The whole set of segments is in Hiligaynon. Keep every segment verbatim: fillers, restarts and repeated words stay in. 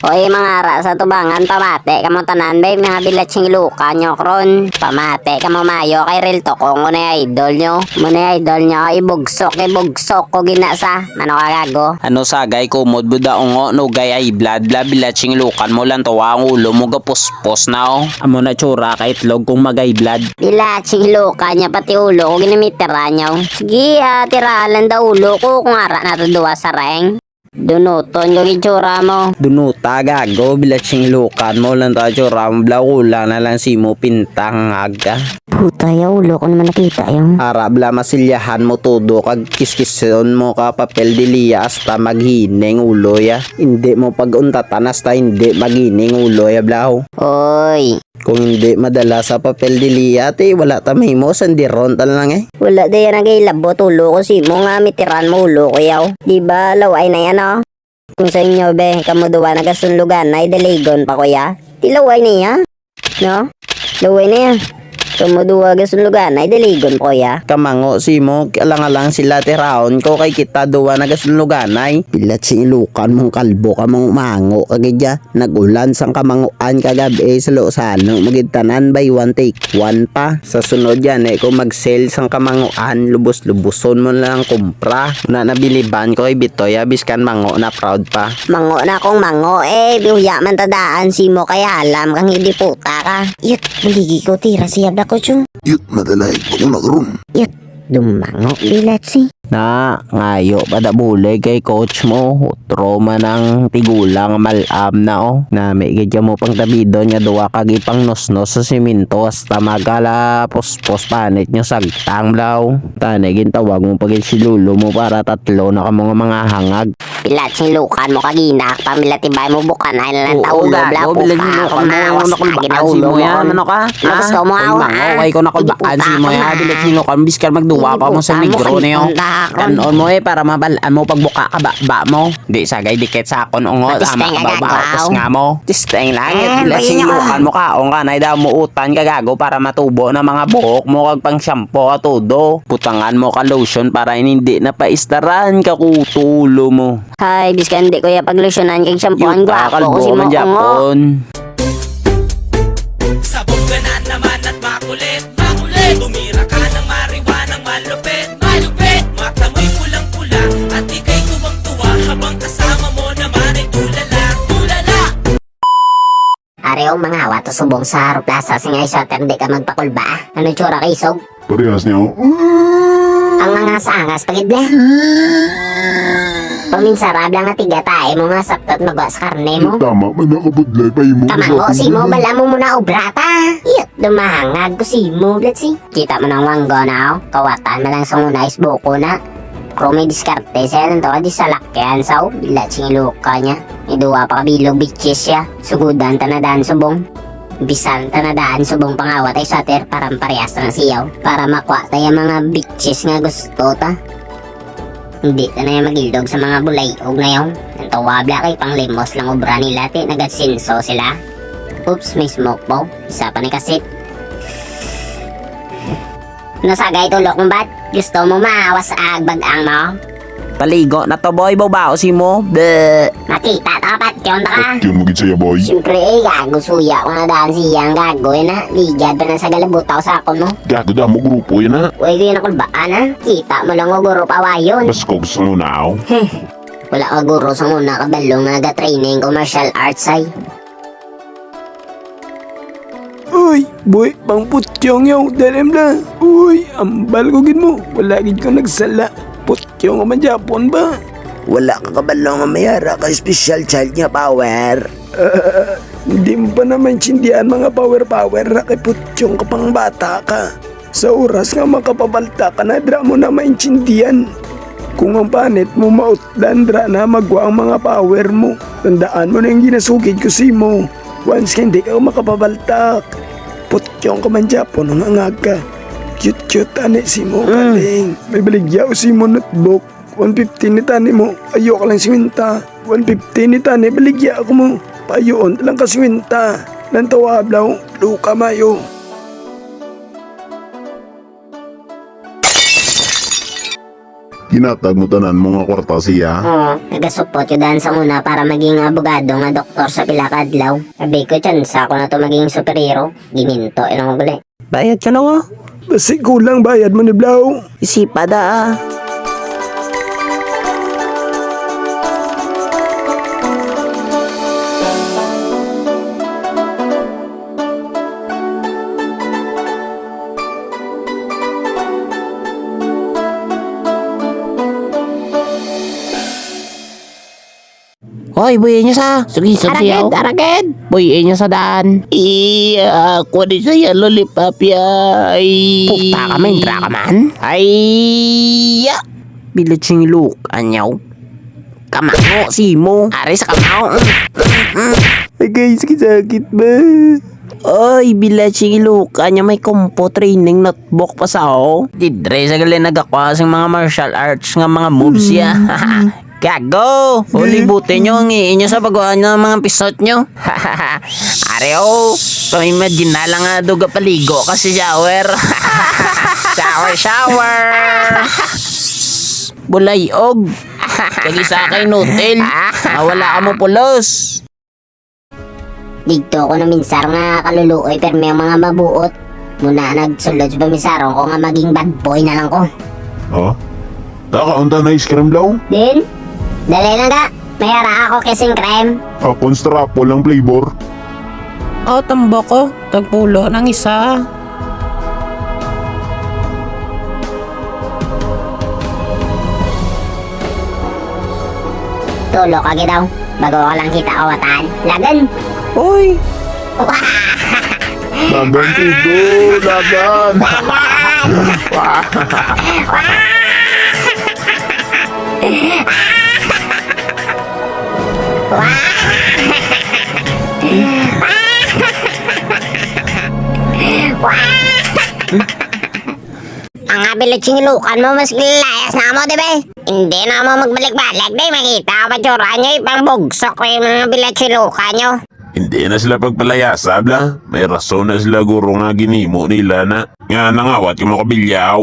Oy, mga ara sa tubangan, pamati kamo tanan, bay, mga bilatsing Ilocano nyo karon. Pamati kamo mayo kay Real Tokong ko na idol nyo. Mo na idol nyo, ibugsok, ibugsok ko ginasa. Mano ka gago? Ano sagay kumod buda ungo, nugay ay blood, bla, bilatsing Ilocano mo lang tuwa ang ulo mo gapuspos na, oh. Amo na tsura ka itlog kung magay blood. Bilatsing Ilocano nya pati ulo ko ginamitiran nyo. Sige, ah, tirahan lang daw ulo ko kung ara na to duwa sa reng. Dunuton ko gitsura mo. Dunuta, gago, bilatsing Ilocano mo lang ta tsura mo, bla, kulang na lang si mo pintang aga. Puta, ya ulo ko naman nakita yung. Ara, bla, masilyahan mo todo kag kiskison mo ka papel diliya hasta maghining ulo ya. Hindi mo pag-untatan hasta hindi maghining ulo ya, bla, ho. Oy. Kung hindi madala sa papel dili, ate, wala ta mahimo, sandiron ta lang, eh. Wala daya nagailabot ulo ko si mo nga mitiran mo ulo ko, yaw. Di ba, laway na yan, oh? Kung sa inyo, be, kamo duwa nagasunlugan na, idaligon pa ko, ya. Di laway niya, no? Laway na yan. Kamo duwa gasunlugan na, idaligon pa ko, ya. Kamango si mo, alang-alang sila tiraon ko kay kita duwa nagasunluganay. Bilat sing Ilocano mong kalbo ka, mango-mango ka gid ya. Nag-ulan sang kamanguan kagab-i, salo-salo mo gid tanan, bay, one take one pa. Sa sunod yan, eh, kung mag-sale sang kamanguan, lubos-luboson mo na lang kumpra. Una nabiliban ko kay Bitoy, ah, biskan mango na proud pa. Mango na kung mango, eh, bihuya man ta daan, si mo kay alam kang hindi puta ka. Yut, maligi ko, tira siya, bla ko, chun. Yut, madalay pa ko na karon. Yut, dumango, bilat si. Na, ngayo pa da bulig kay coach mo. Utro man ang tigulang nga mal-am na, oh. Nami gid kamo pang tabidon nga duwa ka gipangnosnos sa semento hasta magkalapuspos panit nyo sagtang, blaw. Tani, gintawag mo pa gid si lolo mo para tatlo na kamo nga mga hangag. Bilat sing Ilocano mo kagina, pamilati bay mo bukan ay lang. Oo, taulo, gago, bla, bilat sing puka, Ilocano mo, kumawas, ano ka, agi na ulo mo yan, mo. Ano ka? Gusto mo, Uy, awa, mango, ah? Kay ko nakulbaan Hindi si mo puta yan, ka. Bilat sing Ilocano mo, biskar magduwa Hindi pa mo sa puta mo, Negro na yun. Hindi puta ka. Kanon mo, eh, para mabalaan mo pagbuka ka baba mo. Di sagay dikit sa akon ungot, Matis ama teng ka, gagaw. Babaw, kusnga mo. Tisteng lang, eh, bilat sing Ilocano mo, kaon ka na, daw mo utan ka, gago, para matubo na mga buhok mo, kag pang shampoo ka todo. Butangan mo ka lotion para hindi na paistaran ka kutulo mo. Hay, biskan di ko ya paglusyonan kag shampooan, Yuta, gwapo ko kalbo si mo man ungo. Japon. Sabog ka na naman at makulit, makulit. Tumira ka ng marijuanang malupit, malupit. Mata mo'y pulang-pula at ika'y tuwang-tuwa habang kasama mo naman ay tulala, tulala. Ari, o, mangawa ta subong sa Haro Plaza, sing ay sweater, di ka magpakulba, ah. Ano tsura ka, isog? Parehas niya, oh. Ang angas-angas pa gid, ble. Paminsara, bla, nga tiga tae mo nga saptat magwa sa karne mo. Tama man, nakabudlay pa imo. Kamango, si mo, bala mo muna obra ta. Iyot, dumahangag ko si mo, bla, si. Kita mo nang wanggo na, oh. Kawatan man lang sa una is buko na. Pero may diskarte siya, nang tawag di salakyan sa, oh. Bilat sing Ilocano niya. May duwa pa kabilog bitches siya. Sugudan ta na daan subong. Bisan ta na daan subong pangawat ay sweater para maparehas na siyaw. Para makuha ta yung mga bitches nga gusto ta. Hindi ta na yung magildog sa mga bulayog na yung. Ang tawabla kay panglimos lang obra nila, ti nagasinso sila. Oops, may smoke po. Isa pa ni kasit. Nasagay tulok mo, bat? Gusto mo maawas ag bag-ang mo? Paligo na to, boy. Baw-baw si mo. Bleh. Makita ta, patyon ta ka. Patyon mo gid siya, boy. Siyempre, eh, gago, suya ko na daan siya ang gago, eh, na. Ligad pa na sa galabutaw sa akon mo. Gago, damo grupo yan, ha? Uy, kuya, nakulbaan, ha? Kita mo lang, o, guro, pawayon. Baskog sa una, aw. Heh. Wala ka guro sa una, kabalo nga ga-training ko martial arts, ay. Uy, buhi pang putyong yaw, dalim na. Uy, ambal ko gid mo. Wala gid ko nagsala. Putyong ka man gyapon ba? Wala ka kabalo nga may ara ka special child nga power. Ah, di mo pa na maintindihan mga power-power ra kay putyong ka pang bata ka. Sa oras nga makapabalta ka na, dira mo na maintindihan. Kung ang panit mo mautlan, dira na magwa ang mga power mo. Tandaan mo na yung ginasugid ko sa imo. Once ka hindi ka makapabaltak, putyong ka man gyapon ang angag ka. Cute-cute ani si mo, Mm. Kaling. May baligya o si mo notebook. One fifty ni tani mo, ayo ka lang singwenta. One fifty ni tani, baligya ako mo. Payoon lang ka singwenta. Lantaw ablaw, luka mayo. Ginatag mo tanan mo nga kwarta siya. Oo, nagasupot ko daan sa una para maging abogado nga doktor sa pila ka adlaw. Sabi ko, tsansa ko na to maging superhero. Giminto, ilang ko gali. Bayad ka na, wa? Basi kulang bayad mo ni Blau. Isipa da, ah. Hoy, buhi niyo sa. Sige, sige, Aragid, oh. Aragid. Buhi niyo sa daan. Iya, ako di sa yellow lollipop ya. Ay. Puta ka, may dra ka man. Ay, ya. Bilat sing look, anyaw. Kamango, simo. Ari sa kamango. Mm, mm, mm. Ay, guys, sakit ba? Oy, bila sige, Luka niya may kumpo training notebook pa sa, oh. Didre sa gali nagakuha sing mga martial arts nga mga moves ya. Gago! Ulibutin nyo ang iin nyo sa pagkuha ng mga pisot nyo. Are, oh, pag-imagine na lang nga daw gapaligo ka sa shower. Shower, shower! Bulayog! Kag isa kay nutil. Wala ka mo pulos. Didto ko naminsar nga kaluluoy, pirmi ang mga mabuot. Muna nagsulod sa paminsarong ko nga maging bad boy na lang ko. Oh? Taka unta na ice cream daw? Din? Dali lang ka. May ara ako kissing cream. Akon strapple ang flavor. Oh, tambok ko. Tagpulo ng isa. Tulo ka gid daw. Bago ka lang kita kawatan. Lagan. Uy! Lagan, Tigo! Lagan! Mga bilitsing lukan mo, mas layas na mo, di ba? Hindi na mo magbalik-balik, di makita ang patsura niyo, ipang bugso ko yung mga bilitsing lukan niyo. Hindi na sila pagpalayasa, bla. May rason na sila, guro, nga ginimo nila na. Nga nangawat yung mga kabilyaw.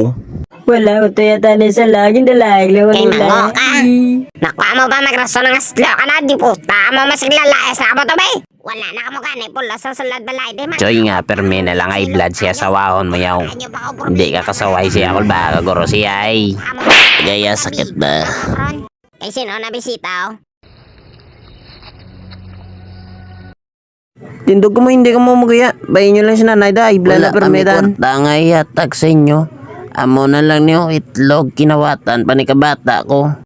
Wala ko to yata na sa lagi, dalaig lang. Kay mango ka. Nakuha mo ba magrason nga slow ka na? Di puta mo, mas layas na mo to, bay. Wala na kamo gani pulos sa sulod balay, di man. Choy nga, permi na lang ay blood siya sawahon mo yaw. Hindi ka kasaway siya, kul ba, kaguro siya ay. Gaya sakit na. Kay sino na bisita, oh? Tindog ko mo, hindi ko mo magaya. Bayin nyo lang si nanay da, ay blood na permi dan. Wala kami kwarta nga ihatag sa inyo. Amo na lang niyo, itlog, kinawatan, pa ni kabata ko.